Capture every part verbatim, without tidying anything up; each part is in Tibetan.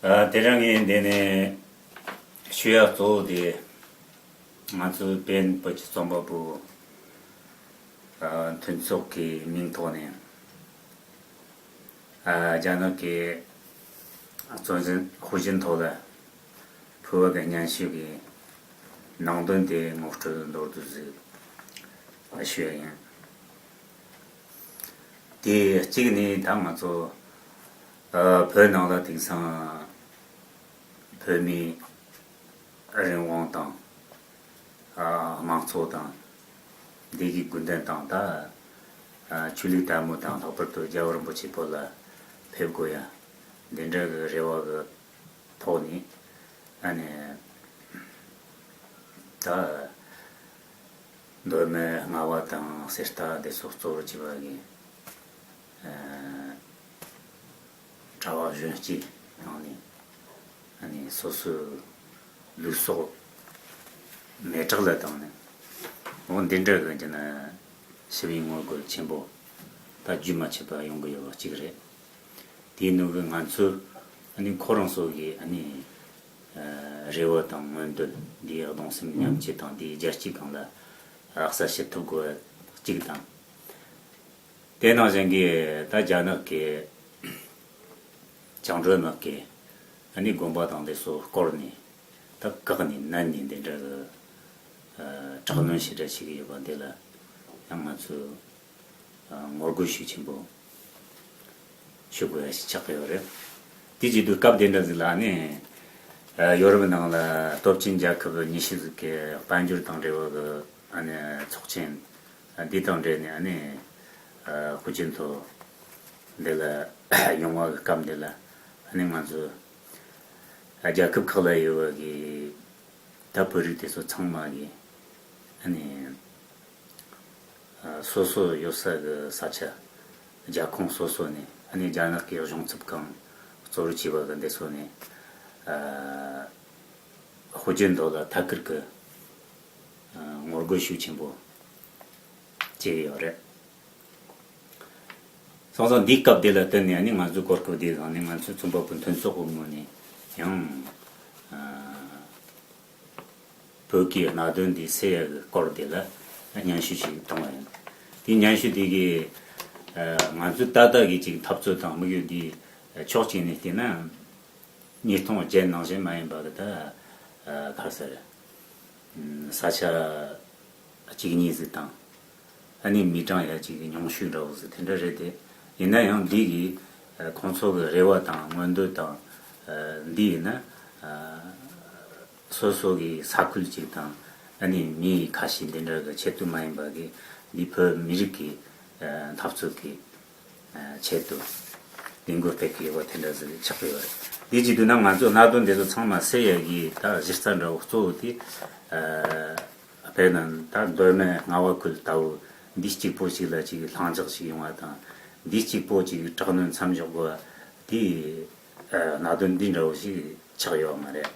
ཨ། དེ་རིང་ངས་འདི་ནས་ཞུ་ཡ་གཙོ་བོ་དེ། ང་ཚོའི་པེན་བོད་ཀྱི་རྩོམ་པ་པོ་ཨ་མཐུན་ཚོགས་ཀྱི་མིང་ཐོག་ནས། ཨ། རྒྱ་ནག་གི་གཙོ་འཛིན་ཧུའུ་ཅིན་ཐའོ་ལ་ཕུལ་བ་གི་སྙན་ཞུ་གི་ནང་དོན་དེ་ངོ་སྤྲོད་མདོར་བསྡུས་ཟིག་ཞུ་ཡ་ཡིན། དེ་གཅིག་ནི་ད་ང་ཚོ་ཨ་བོད་ནང་ལ་དེང་སང་བོད་མིའི་རང་དབང་དང་། ཨ་དམངས་གཙོ་དང་། འདི་གི་དགོས་འདུན་དང་། ད་ཨ་ཆོས་ལུགས་དད་མོས་དང་། ལྷག་པར་དུ་རྒྱལ་བ་རིན་པོ་ཆེ་བོད་ལ་ཕེབས་དགོས་ཡ། འདི་འདྲ་གི་རེ་བ་གི་ཐོག་ནས། ཨ་ནི་ད་མདོ་སྨད་རྔ་བ་དང་གསེར་རྟ་འདི་ཚོ་གཙོ་བོར་བྱས་པ་གི་ཨ་གྲྭ་བ་གཞོན་སྐྱེས་ནང་ནས། ཨ་ནི་སོ་སོའི་ལུས་སྲོག་མེ་བྲག་ལ་བཏང་ནས། འོ་འདི་འདྲ་གི་ཀྱི་ན་ཞི་བའི་ངོ་རྒོལ་ཆེན་པོ་ད་རྒྱུན་མ་ཆད་པ་ཡོང་གི་ཡོད་པ་གཅིག་རེད། དེའི་ནང་གི་ང་ཚོས་ཨ་ནི་ཁོ་རང་ཚོ་གི་ཨ་ནི་ཨ་རེ་བ་དང་མངོན་འདོད། འདིའི་གདུང་སེམས་མཉམ་སྐྱེད་དང་། འདིའི་རྒྱལ་སྤྱིའི་སྒང་ལ་ཨ་གསལ་བཤད་ཐུབ་དགོས་པ་གཅིག་དང་། དེ་ནང་བཞིན་གྱི་ད་རྒྱ་ནག་གི་བཅིངས་འགྲོལ་དམག་གིས་ཨ་ནི་དགོན་པ་དང་དེ་ཚོ་བསྐོར་ནས། ད་བཀག་ནས་མནན་ནས་འདི་འདྲ་གི་ཨ་དྲག་གནོན་ཞེ་དྲག་བྱེད་ཀྱི་ཡོད་པ་འདི་ལ་ཡང་ང་ཚོས་ཨ་ངོ་རྒོལ་ཤུགས་ཆེན་པོ་ཞུ་དགོས་ཡ་ཞིག་ཆགས་ཀྱི་ཡོད་རེད། དེ་བྱེད་དུས་སྐབས་དེ་འདྲ་ཟིག་ལ་ནི་ཨ་ཡོ་རོབ་ནང་ལ་སྟོབས་ཆེན་རྒྱལ་ཁབ་ཉི་ཤུ་ཟིག་གིས་དཔལ་འབྱོར་དང་འབྲེལ་བ་གི་ཨ་ནི་ཚོགས་ཆེན་འདི་དང་འབྲེལ་ནས། ཨ་ནི་ཨ་ཧུའུ་ཅིན་ཐའོ་འདི་ལ་ཡོང་བ་གི་སྐབས་འདི་ལ། ཨ་ནི་ང་ཚོ་ཨ་རྒྱལ་ཁབ་ཁག་ལ་ཡོད་པ་གི་ད་བོད་རིགས་དེ་ཚོ་ཚང་མ་གི་ཨ་ནི་ཨ་སོ་སོ་ཡོད་ས་གི་ས་ཆ་རྒྱལ་ཁོངས་སོ་སོ་ནས། ཨ་ནི་རྒྱ་ནག་གི་གཞུང་ཚབ་ཁང་གཙོ་བོར་བྱས་པ་གི་འདི་ཚོ་ནས་ཨ་ཧུའུ་ཅིན་ཐའོ་ལ་ཐད་ཀར་གི་ཨ་ངོ་རྒོལ་ཤུགས་ཆེན་པོ་བྱས་ཡོད་རེད། སོང་ཙང་འདིའི་སྐབས་དེ་ལ་བརྟེན་ནས། ཨ་ནི་ང་ཚོའི་གོ་སྐབས་དེ་བཟུང་ནས། ང་ཚོའི་རྩོམ་པ་པོ་མཐུན་ཚོགས་ཀྱི་ངོས་ནས་ཡང་ཨ་བོད་ཀྱི་གནད་དོན་འདི་སེལ་ཡ་གི་སྐོར་དེ་ལ་སྙན་ཞུ་ཞིག་བཏང་བ་ཡིན། དེ་སྙན་ཞུ་དེ་གི་ཨ་ང་ཚོའི་ད་ལྟ་གི་ཅིག་འཐབ་རྩོད་དང་དམིགས་ཡུལ་འདི་ཕྱོགས་གཅིག་ནས་བལྟས་ན། ཉིས་སྟོང་བརྒྱད་ནང་བཞིན་མ་ཡིན་པ་གི་ད་ཨ་ག་རེ་ཟེར། ས་ཆ་གཅིག་གཉིས་ཟིག་དང་། ཨ་ནི་མི་གྲངས་ཡ་གཅིག་གི་ཉུང་ཤོས་འདྲ་བོ་ཟིག་དེ་འདྲ་རེད་དེ། ཡིན་ན་ཡང་འདི་གི་ཨ་ཁོང་ཚོ་གི་རེ་བ་དང་མངོན་འདོད་དང་ཨ་འདི་ཡིན་ན་ཨ་སོ་སོ་གི་ས་ཁུལ་གཅིག་དང་། ཨ་ནི་མི་ཁ་ཤས་འདི་འདྲ་གི་ཆེད་དུ་མ་ཡིན་པ་གི། འདི་བོད་མི་རིགས་ཀྱི་ཨ་འཐབ་རྩོད་ཀྱི་ཆེད་དུ་ལས་འགུལ་སྤེལ་གྱི་ཡོད་པ་དེ་འདྲ་ཟིག་ཆགས་ཀྱི་ཡོད་རེད། འདི་བྱེད་དུས་ན་ང་ཚོ་གནད་དོན་དེ་ཚོ་ཚང་མ་སེལ་ཡ་གི་ད་གཞི་རྩ་འདྲ་བོ་གཙོ་བོ་དེ། ཨ་དཔེར་ན་ད་མདོ་སྨད་རྔ་བ་ཁུལ་ལྟ་བུ། འདི་གཅིག་པོ་ཞིག་ལ་ཅིག་ལྷིང་འཇགས་ཤིག་ཡོང་བ་དང་། འདི་གཅིག་པོ་ཅིག་དྲག་གནོན་མཚམས་འཇོག་དགོས་པ་དེ། ཨ་གནད་དོན་འདི་འདྲ་བོ་ཞིག་ཆགས་ཡོད་མ་རེད།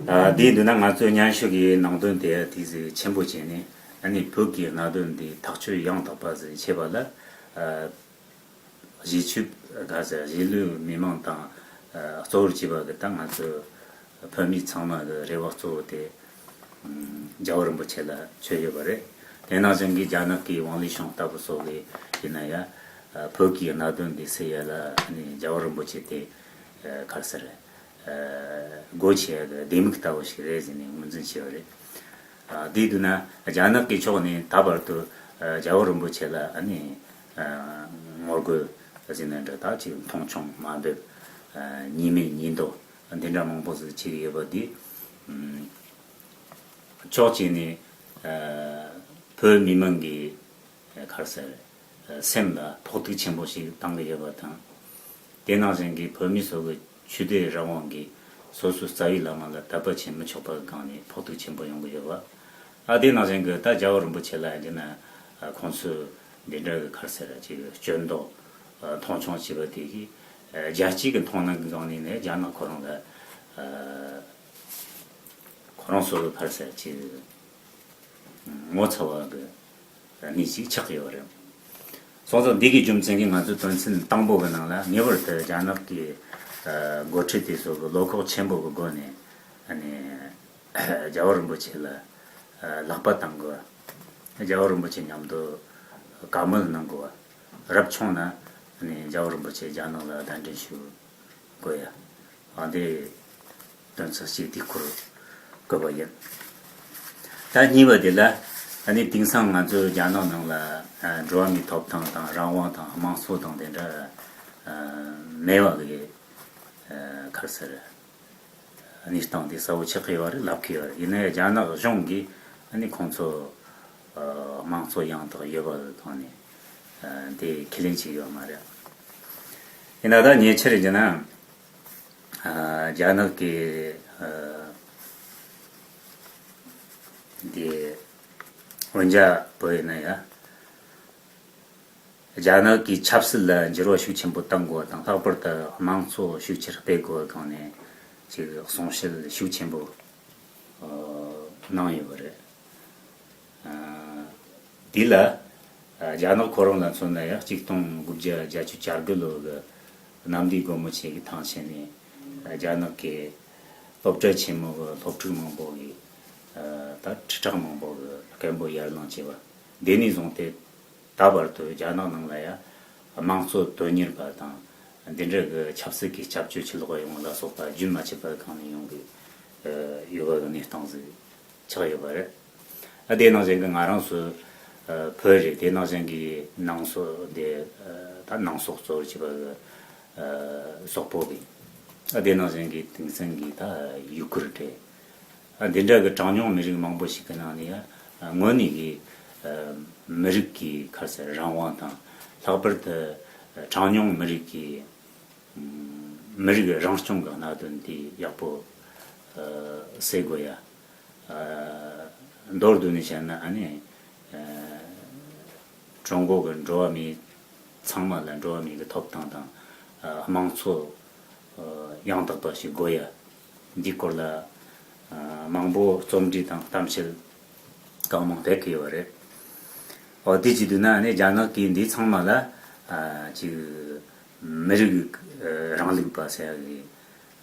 ཨ་དེ་ཡིན་དུས་ན་ང་ཚོའི་སྙན་ཞུ་གི་ནང་དོན་དེ་དེ་ཟིག་ཆེན་པོ་བྱས་ནས། ཨ་ནི་བོད་ཀྱི་གནད་དོན་འདི་ཐག་གཅོད་ཡང་དག་པ་ཟིག་བྱེད་པ་ལ། ཨ་གཞིས་ཆགས་ག་ཟེར། གཞིས་ལུས་མི་མང་དང་ཨ་གཙོ་བོར་བྱས་པ་གི་ད་ང་ཚོ་བོད་མི་ཚང་མ་གི་རེ་བ་གཙོ་བོ་དེ། ཨ་རྒྱལ་བ་རིན་པོ་ཆེ་ལ་མཆོད་ཡོད་པ་རེད། དེ་ནང་བཞིན་གྱི་རྒྱ་ནག་གི་ཝང་ལི་ཤང་ལྟ་བུ་སོགས་ཀྱི་ཡིན་ན་ཡང་། ཨ་བོད་ཀྱི་གནད་དོན་འདི་སེལ་ཡ་ལ་ཨ་ནི་རྒྱལ་བ་རིན་པོ་ཆེ་དེ་ཨ་ག་རེ་ཟེར། ཨ་སྒོ་ཕྱེ་ཡ་གི་ལྡེ་མིག་ལྟ་བུ་ཞིག་རེད་ཟེར་ནས་ངོས་འཛིན་བྱས་པ་རེད། ཨ་དེ་དུས་ན་རྒྱ་ནག་གི་ཕྱོགས་ནས་ད་བར་དུ་ཨ་རྒྱལ་བ་རིན་པོ་ཆེ་ལ་ཨ་ནི་ཨ་ངོ་རྒོལ་ཟེར་ན་འདྲ། ད་ཅིག་མཐོང་ཆུང་མ་འབེབས། ཨ་ཉེས་མེད་ཉེས་འདོགས་འདི་འདྲ་མང་པོ་ཟིག་བྱེད་ཀྱི་ཡོད་པ་འདི། ཨ་ཕྱོགས་གཅིག་ནས་ཨ་བོད་མི་མང་གི་ག་རེ་ཟེར། སེམས་ལ་ཕོག་ཐུག་ཆེན་པོ་ཞིག་བཏང་གི་ཡོད་པ་དང་། དེ་ནང་བཞིན་གྱི་བོད་མི་ཚོ་གི་ཆོས་དད་རང་དབང་གིས་སོ་སོའི་རྩ་བའི་བླ་མ་ལ་དད་པ་བྱེད་མི་ཆོག་པ་སྒང་ནས་ཕོག་ཐུག་ཆེན་པོ་ཡོང་གི་ཡོད་པ། ཨ་དེ་ནང་བཞིན་གྱི་ད་རྒྱལ་བ་རིན་པོ་ཆེ་ལ་ཡིན་ན་ཁོང་ཚོས་འདི་འདྲ་གི་ག་རེ་ཟེར་ཅིག་སྐྱོན་འདོགས་ཨ་མཐོང་ཆུང་བྱས་པ་དེ་གིས། ཨ་རྒྱལ་སྤྱིའི་གི་མཐོང་སྣང་གི་སྒང་ནས་ནས་རྒྱ་ནག་ཁོ་རང་ལ་ཨ་ཁོ་རང་ཚོ་གི་ག་རེ་ཟེར་ཅིག་ངོ་ཚ་བ་གི་གནས་ཤིག་ཆགས་ཡོད་རེད། སོང་ཙང་འདི་གི་རྒྱུ་མཚན་གྱིས་ང་ཚོའི་དོན་ཚན་དང་པོ་གི་ནང་ལ་ངེས་པར་དུ་རྒྱ་ནག་གི་ འགོ་ཁྲིད་དེ་ཚོ་གི་བློ་ཁོག་ཆེན་པོ་གི་སྒོ་ནས་ཨ་ནི་རྒྱལ་བ་རིན་པོ་ཆེ་ལ་ལག་པ་བཏང་དགོས། རྒྱལ་བ་རིན་པོ་ཆེ་མཉམ་དུ་བཀའ་མོལ་གནང་དགོས། རབ་བྱུང་ན་ཨ་ནི་རྒྱལ་བ་རིན་པོ་ཆེ་རྒྱ་ནག་ལ་གདན་འདྲེན་ཞུ་དགོས་ཡ། ཨ་འདི་དོན་ཚན་གཅིག་དེ་སྐོར་བཀོད་པ་ཡིན། ད་གཉིས་པ་དེ་ལ་ཨ་ནི་དེང་སང་ང་ཚོའི་རྒྱ་ནག་ནང་ལ་ཨ་འགྲོ་བ་མིའི་ཐོབ་ཐང་དང་རང་དབང་དང་དམངས་གཙོ་དང་དེ་འདྲ་ཨ་མེད་པ་གི་ཨ་ག་རེ་ཟེར། གནས་སྟངས་དེ་གསལ་བོ་ཆགས་ཀྱི་ཡོད་རེད། ལབ་ཀྱི་ཡོད་རེད། ཡིན་ནའི་རྒྱ་ནག་གཞུང་གིས་ཨ་ནི་ཁོང་ཚོ་ཨ་དམངས་གཙོ་ཡང་དག་ཡོད་པ་དང་ནི་ཨ་དེ་ཁས་ལེན་བྱེད་ཀྱི་ཡོད་མ་རེད། ཡིན་ན་ད་ཉེ་ཆར་ཡིན་ན་ཨ་རྒྱ་ནག་གི་ཨ་དེ་འོན་ཀྱང་བོད་ཡིན་ན་ཡ། རྒྱ་ནག་གིས་ཆབ་སྲིད་ལ་འགྱུར་བ་ཤུགས་ཆེན་པོ་གཏང་དགོས་དང་། ལྷག་པར་དུ་དམངས་གཙོ་ཤུགས་ཆེར་སྤེལ་དགོས་སྒང་ནས་ཅིག་གསུང་བཤད་ཤུགས་ཆེན་པོ་ཨ་གནང་ཡོད་པ་རེད། ཨ་འདི་ལ་ཨ་རྒྱ་ནག་ཁོ་རང་ལ་མཚོན་ན་ཡང་གཅིག་སྟོང་དགུ་བརྒྱ་བརྒྱད་ཅུ་གྱ་དགུ་ལོ་གི་གནམ་བདེ་སྒོ་མོ་ཆེ་གི་ཐང་ཆེན་ནས་ཨ་རྒྱ་ནག་གི་སློབ་གྲྭ་ཆེན་མོ་གི་སློབ་ཕྲུག་མང་པོ་གིས་ཨ་ད་ཁྲི་ཕྲག་མང་པོ་གི་སྐད་འབོད་ཡར་ལངས་བྱས་པ་འདི་ནས་བཟུང་སྟེ། ད་བར་དུ་རྒྱ་ནག་ནང་ལ་ཡང་དམངས་གཙོ་དོན་གཉེར་པ་དང་འདི་འདྲ་གི་ཆབ་སྲིད་ཀྱི་སྐྱབས་བཅོལ་ཕྱིར་ལོག་ཡོང་བ་ལ་སོགས་པ་རྒྱུན་མ་ཆད་པར་གང་ནས་ཡོང་གི་ཡོད་པ་གི་གནས་སྟངས་ཟིག་ཆགས་ཡོད་པ་རེད། ཨ་དེ་ནང་བཞིན་གི་ང་རང་ཚོ་བོད་རེད། དེ་ནང་བཞིན་གི་ནང་སོག་དེ་ད་ནང་སོག་གཙོ་བོར་བྱས་པ་གི་སོག་པོ་གི། ཨ་དེ་ནང་བཞིན་གི་དེང་སང་གི་ད་ཡུ་གུར་རེད། ཨ་འདི་འདྲ་གི་གྲངས་ཉུང་མི་རིགས་མང་པོ་ཞིག་གི་ནང་ནས་ཡང་དངོས་གནས་ཀྱི་ཨ་མི་རིགས་ཀྱི་ག་རེ་ཟེར་རང་དབང་དང་། ལྷག་པར་དུ་གྲངས་ཉུང་མི་རིགས་ཀྱི་ཨ་མི་རིགས་རང་སྐྱོང་གི་གནད་དོན་དེ་ཡག་པོ་ཨ་སེལ་དགོས་ཡ། ཨ་མདོར་བསྡུས་ནས་བཤད་ན་ཨ་ནི་ཨ་ཀྲུང་གོ་གི་འགྲོ་བ་མི་ཚང་མ་ལ་འགྲོ་བ་མི་གི་ཐོབ་ཐང་དང་ཨ་དམངས་གཙོ་ཨ་ཡང་དག་པ་ཞིག་དགོས་ཡ། འདིའི་སྐོར་ལ་ཨ་མང་པོ་རྩོམ་བྲིས་དང་གཏམ་བཤད་གང་མང་སྤེལ་གི་ཡོད་རེད། འོ་དེ་བྱེད་དུས་ན་ནི་རྒྱ་ནག་གིས་འདི་ཚང་མ་ལ་ཨ་ཅིག་མི་རིགས་ཨ་རིང་ལུགས་པ་ཟེར་ཡ་གི་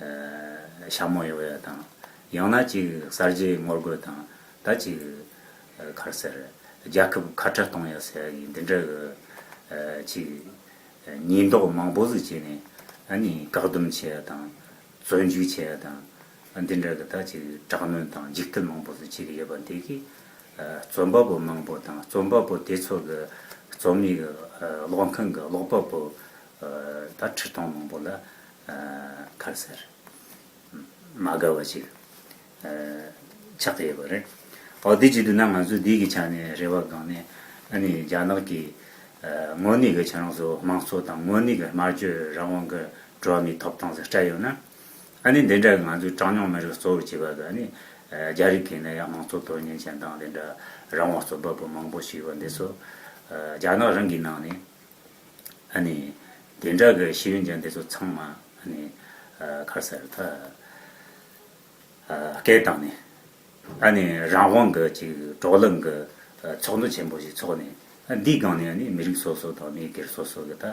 ཨ་ཞྭ་མོ་གཡོག་ཡ་དང་། ཡང་ན་ཅིག་གསར་བརྗེ་ངོ་རྒོལ་དང་། ད་ཅིག་ཨ་ག་རེ་ཟེར། རྒྱལ་ཁབ་ཁ་བྲལ་གཏོང་ཡ་ཟེར་ཡ་གི་འདི་འདྲ་གི་ཨ་ཅིག་ཉེས་འདོགས་མང་པོ་ཟིག་བྱས་ནས་ཨ་ནི་བཀག་སྡོམ་བྱེད་ཡ་དང་། བཙོན་འཇུག་བྱེད་ཡ་དང་། འདི་འདྲ་གི་ད་ཅིག་དྲག་གནོན་དང་འཇིགས་སྐུལ་མང་པོ་ཟིག་བྱེད་ཀྱི་ཡོད་པ་འདི་གིས་ཨ་རྩོམ་པ་པོ་མང་པོ་དང་། རྩོམ་པ་པོ་དེ་ཚོ་གི་རྩོམ་ཡིག་ཨ་ཀློག་མཁན་གི་ཀློག་པ་པོ་ཨ་ད་ཁྲི་སྟོང་མང་པོ་ལ་ཨ་ག་རེ་ཟེར། མ་དགའ་བ་ཞིག་ཨ་ཆགས་ཀྱི་ཡོད་པ་རེད། འོ་དེ་བྱེད་དུས་ན་ང་ཚོས་འདི་གི་ཆ་ནས་རེ་བ་བསྐངས་ནས། ཨ་ནི་རྒྱ་ནག་གིས་ཨ་དངོས་གནས་ཀྱི་ཁྱེད་རང་ཚོ་དམངས་གཙོ་དང་དངོས་གནས་ཀྱི་སྨྲ་བརྗོད་རང་དབང་གི་འགྲོ་བ་མིའི་ཐོབ་ཐང་ཟིག་སྤྲད་ཡོད་ན། ཨ་ནི་འདི་འདྲ་གི་ང་ཚོའི་གྲངས་ཉུང་མི་རིགས་གཙོ་བོར་བྱས་པ་གི་ཨ་ནི་ཨ་རྒྱ་རིགས་ཀྱི་ནི་ཡང་དམངས་གཙོ་དོན་གཉེར་ཅན་དང་དེ་འདྲ་རང་དབང་རྩོད་པ་པོ་མང་པོ་ཞིག་ཡོད་པ་འདི་ཚོ་ཨ་རྒྱ་ནག་རང་གི་ནང་ནས། ཨ་ནི་དེ་འདྲ་གི་ཤེས་ཡོན་ཅན་དེ་ཚོ་ཚང་མ་ཨ་ནི་ཨ་ག་རེ་ཟེར་ད་ཨ་སྐད་བཏང་ནས། ཨ་ནི་རང་དབང་གི་ཅིག་བགྲོ་གླེང་གི་ཨ་ཚོགས་འདུ་ཆེན་པོ་ཞིག་ཚོགས་ནས། ཨ་འདིའི་སྒང་ནས་ཨ་ནི་མི་རིགས་སོ་སོ་དང་མི་སྒེར་སོ་སོ་གི་ད་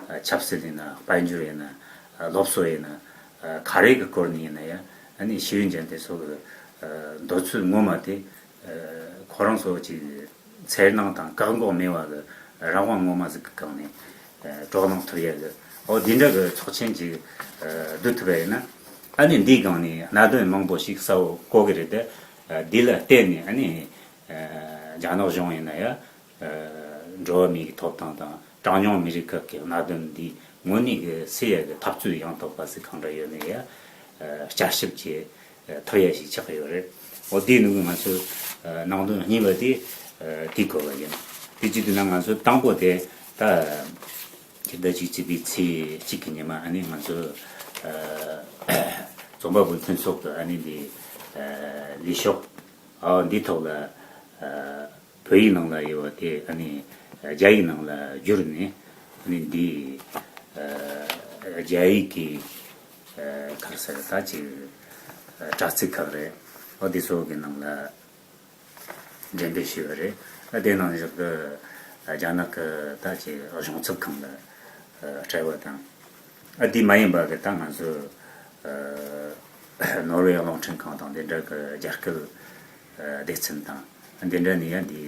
ཨ་ཆབ་སྲིད་ཡིན་ན། དཔལ་འབྱོར་ཡིན་ན། ཨ་སློབ་གསོ་ཡིན་ན། ཨ་ག་རེ་གི་སྐོར་ནས་ཡིན་ན་ཡང་། ཨ་ནི་ཤེས་ཡོན་ཅན་དེ་ཚོ་གི་ཨ་འདོད་ཚུལ་ངོ་མ་དེ་ཨ་ཁོ་རང་ཚོ་ཅིག་འཚེར་སྣང་དང་བཀག་འགོག་མེད་པ་གི་རང་དབང་ངོ་མ་ཟིག་གི་སྒང་ནས་ཨ་བགྲོ་གླེང་ཐུབ་ཡ་གི། འོ་འདི་འདྲ་གི་ཚོགས་ཆེན་ཅིག་ཨ་བསྡུ་ཐུབ་པ་ཡིན་ན། ཨ་ནི་འདིའི་སྒང་ནས་གནད་དོན་མང་པོ་ཞིག་གསལ་བོ་གོ་གི་རེད་དེ། ཨ་འདི་ལ་བརྟེན་ནས་ཨ་ནི་ཨ་རྒྱ་ནག་གཞུང་ཡིན་ན་ཡང་ཨ་འགྲོ་བ་མིའི་གི་ཐོབ་ཐང་དང་། གྲངས་ཉུང་མི་རིགས་ཁག་གི་གནད་དོན་འདི་དངོས་གནས་ཀྱི་སེལ་ཡ་གི་འཐབ་རྩོད་ཡང་དག་པ་ཟིག་གང་འདྲ་ཡོད་ནའི་ཡ། ཨ་བསྐྱར་ཞིབ་བྱེད་ཐུབ་ཡ་ཞིག་ཆགས་ཀྱི་ཡོད་རེད། འོ་དེའི་ནང་གི་ང་ཚོའི་ཨ་ནང་དོན་གཉིས་པ་དེ་ཨ་དེའི་སྐོར་བ་ཡིན། དེ་བྱེད་དུས་ན་ང་ཚོ་དང་པོ་དེ་ད་ཕྱི་ཟླ་བཅུ་གཅིག་པའི་ཚེས་གཅིག་གི་ཉི་མ་ཨ་ནི་ང་ཚོ་ཨ་རྩོམ་པ་པོའི་མཐུན་ཚོགས་ཀྱི་ཨ་ནི་འདི་ཨ་ལས་ཤོག་ཨ་འདི་ཐོག་ལ་ཨ་བོད་ཡིག་ནང་ལ་ཡོད་པ་དེ་ཨ་ནི་རྒྱ་ཡིག་ནང་ལ་བསྒྱུར་ནས། ཨ་ནི་འདི་ཨ་རྒྱ་ཡིག་གི་ཨ་ག་རེ་ཟེར་ད་ཅིག་ཨ་དྲ་ཚིགས་ཁག་རེད། འོ་འདི་ཚོ་གི་ནང་ལ་འགྲེམས་སྤེལ་ཞུས་པ་རེད། ཨ་དེ་ནང་བཞིན་གི་ཨ་རྒྱ་ནག་གི་ད་ཅིག་གཞུང་ཚབ་ཁང་ལ་ཨ་སྤྲད་པ་དང་། ཨ་དེ་མ་ཡིན་པ་གི་ད་ང་ཚོ་ནོར་ཝེ་རླུང་འཕྲིན་ཁང་དང་དེ་འདྲ་གི་རྒྱ་སྐད་སྡེ་ཚན་དང་དེ་འདྲ་ནས་ཡང་འདི་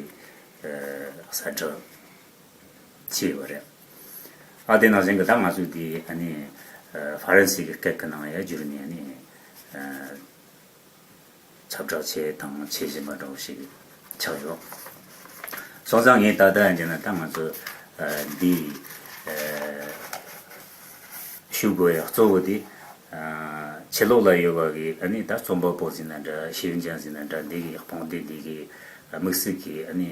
གསལ་བསྒྲགས་བྱས་ཡོད་རེད། ཨ་དེ་ནང་བཞིན་གི་ད་ང་ཚོས་དེ་ཨ་ནི་ཧྥ་རན་སི་གི་སྐད་གི་ནང་ཡང་བསྒྱུར་ནས་ཨ་ནི། ཁྱབ་བསྒྲགས་བྱས་དང་བྱེད་བཞིན་པ་འདྲ་བོ་ཞིག་ཆགས་ཡོད། སོང་ཙང་ངས་ད་ལྟ་ཡང་བྱས་ན་ད་ང་ཚོ་འདི་ཞུ་དགོས་ཡ་གཙོ་བོ་དེ་ཕྱི་ལོགས་ལ་ཡོད་པ་གི་ཨ་ནི་ད་རྩོམ་པ་པོ་ཟིན་ན་འདྲ། ཤེས་ཡོན་ཅན་ཟིན་ན་འདྲ། འདི་གི་དཔུང་སྡེ་འདི་གི་དམིགས་བསལ་གྱི་ཨ་ནི་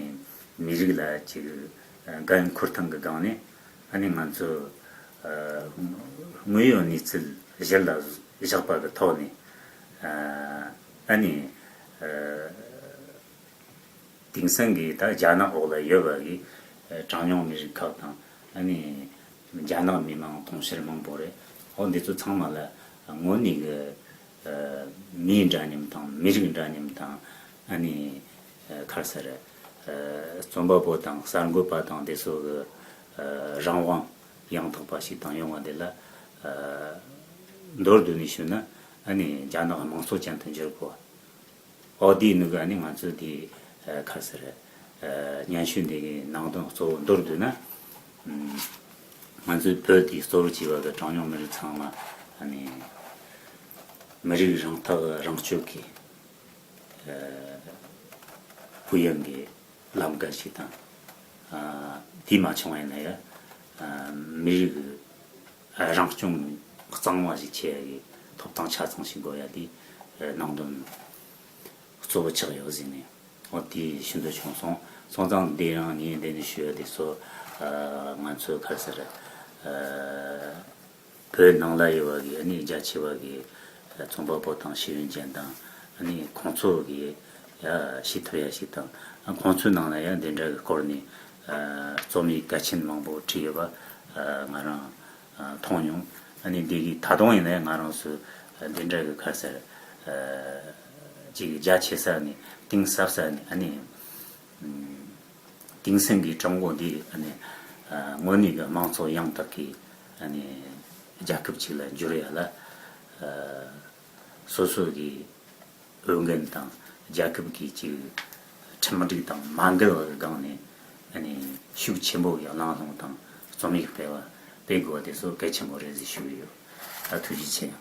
མི་རིགས་ལ་ཅིག་འགན་འཁུར་སྟངས་ཀྱི་སྒང་ནས། ཨ་ནི་ང་ཚོས་དངོས་ཡོད་གནས་ཚུལ་གཞིར་ལ་བཞག་པ་གི་ཐོག་ནས་ཨ་ནི་དེང་སང་གི་ད་རྒྱ་ནག་འོག་ལ་ཡོད་པ་གི་གྲངས་ཉུང་མི་རིགས་ཁག་དང་ཨ་ནི་རྒྱ་ནག་མི་མང་གྲངས་ཆེར་མང་པོ་རེད། འོ་འདི་ཚོ་ཚང་མ་ལ་དངོས་གནས་གི་མིའི་འདྲ་མཉམ་དང་མི་རིགས་འདྲ་མཉམ་དང་ཨ་ནི་ག་རེ་ཟེར། རྩོམ་པ་པོ་དང་གསར་འགོད་པ་དང་དེ་ཚོ་གི་རང་དབང་ཡང་དག་པ་ཞིག་དང་ཡོང་བ་འདི་ལ་མདོར་བསྡུས་ནས་ཞུས་ན་ཨ་ནི་རྒྱ་ནག་དམངས་གཙོ་ཅན་དུ་འགྱུར་དགོས། འོ་དེའི་ནུ་གི་ཨ་ནི་ང་ཚོས་དེ་ག་རེ་ཟེར། སྙན་ཞུ་འདི་གི་ནང་དོན་གཙོ་བོ་མདོར་བསྡུས་ན། ང་ཚོའི་བོད་དེའི་གཙོ་བོར་བྱས་པ་གི་གྲངས་ཉུང་མི་རིགས་ཚང་མ་ཨ་ནི་མི་རིགས་རང་ཐག་རང་གཅོད་ཀྱི་ཨ་ཕུགས་ཡངས་ཀྱི་ལམ་ཁ་ཞིག་དང་། ཨ་དེ་མ་བྱུང་བ་ཡིན་ན་ཡང་ཨ་མི་རིགས་ཨ་རང་སྐྱོང་གཙང་མ་ཞིག་བྱེད་ཡ་གི་ཐོབ་ཐང་ཆ་ཚང་ཞིག་དགོས་ཡ་དེ་ཨ་ནང་དོན་གཙོ་བོ་ཆགས་ཡོད་ཟེར་ནས། འོ་དེ་ཤིན་ཏུ་བྱུང་སོང་། སོང་ཙང་འདི་རང་ངས་འདི་ནས་ཞུ་ཡ་དེ་ཚོ་ཨ་ང་ཚོའི་ག་རེ་ཟེར། ཨ་བོད་ནང་ལ་ཡོད་པ་གི་ཨ་ནི་རྒྱ་ཆེ་བ་གི་རྩོམ་པ་པོ་དང་ཤེས་ཡོན་ཅན་དང་ཨ་ནི་ཁོང་ཚོ་གི་ཡ་ཤེས་ཐུབ་ཡ་ཞིག་དང་། ཨ་ཁོང་ཚོའི་ནང་ལ་ཡང་འདི་འདྲ་གི་སྐོར་ནས་ཨ་རྩོམ་ཡིག་གལ་ཆེན་མང་པོ་བྲིས་ཡོད་པ་ཨ་ང་རང་ཨ་མཐོང་མྱོང་། ཨ་ནི་འདི་གི་ད་དུང་ཡིན་ན་ཡང་ང་རང་ཚོ་འདི་འདྲ་གི་ག་རེ་ཟེར། ཨ་ཅིག་རྒྱ་ཆེ་ས་ནས་གཏིང་ཟབ་ས་ནས་ཨ་ནི་ཨ་དེང་སང་གི་ཀྲུང་གོ་འདི་ཨ་ནི་ཨ་དངོས་གནས་ཀྱི་དམངས་གཙོ་ཡང་དག་གི་ཨ་ནི་རྒྱལ་ཁབ་ཅིག་ལ་འགྱུར་ཡ་ལ་ཨ་སོ་སོ་གི་འོས་འགན་དང་རྒྱལ་ཁབ་ཀྱི་ཅིག་ཁྲིམས་སྒྲིག་དང་མ་འགལ་བའི་སྒང་ནས་ཨ་ནི་ཤུགས་ཆེན་པོ་གི་གླེང་སློང་དང་རྩོམ་ཡིག་སྤེལ་བ་སྤེལ་དགོས་པ་དེ་ཚོ་གལ་ཆེན་པོ་རེད་ཟེར་ཞུ་གི་ཡོད། ད་ཐུགས་རྗེ་ཆེ།